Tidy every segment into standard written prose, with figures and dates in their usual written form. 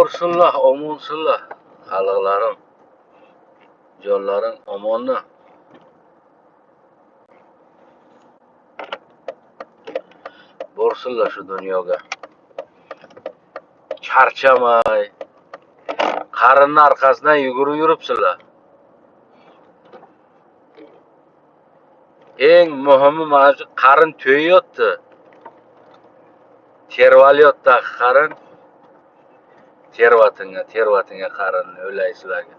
Borsinlar, omonsinlar, xalqlarim, jonlaring omonni. Borsinlar shu dunyoga. Charchamay, qarinni orqasidan yugurib yuribsizlar. Eng muhimi mana shu qarin to'yayapti. Tervalyapti qarin. Tervatinga, tervatinga qarinni o'lay sizlarga.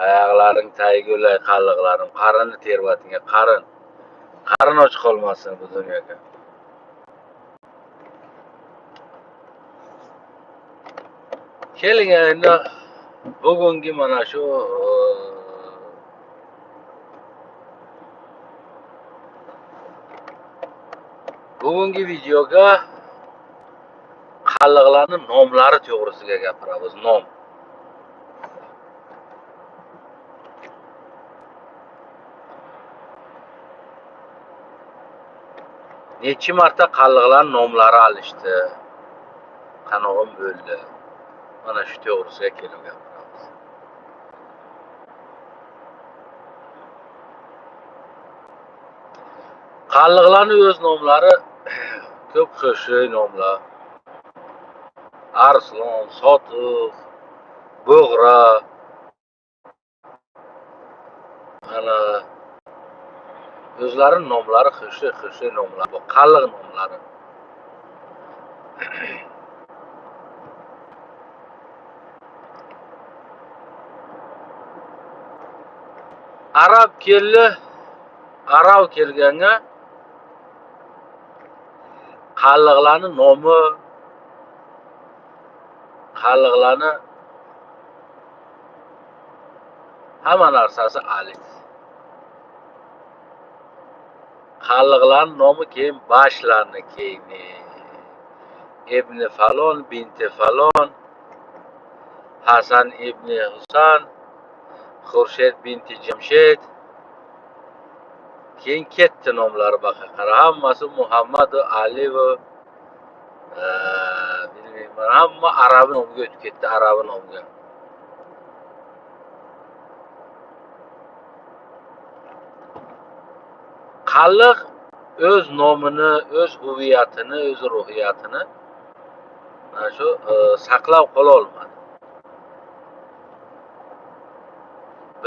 Oyoqlaring tagiga o'lay qalliqlarim, qarinni tervatinga, qarin. Qarin och qolmasin bu dunyoga. Keling endi bugungi mana shu bugungi videoga qalliqlarning nomlari to'g'risida gapiramiz. Nom. Necha marta qalliqlar nomlari alishdi. Qanog'im bo'ldi. Mana shu to'g'risida kelib gapiramiz. Qalliqlarning o'z nomlari ko'p xushuy nomlar. Arslon, Sotiq, Bo'g'ra. Mana o'zlari nomlari xushuy nomlar. Bu qalliq nomlari. Arab keldi, Arab kelganga qalliqlarning nomi, qalliqlarni hamma narsasi alif. Qalliqlarning nomi keyin boshlandi keyin. Ibn falon, binti falon, Hasan ibn Husan, Xurshid binti Jamshid. Keyin ketdi nomlari baqa qara. Hammasi Muhammad Ali va bilmayman, hamma arabi nomiga o'tib ketdi, arabi nomiga. Qalliq o'z nomini, o'z huviyatini, o'z ruhiyatini mana shu saqlab qola olmadi.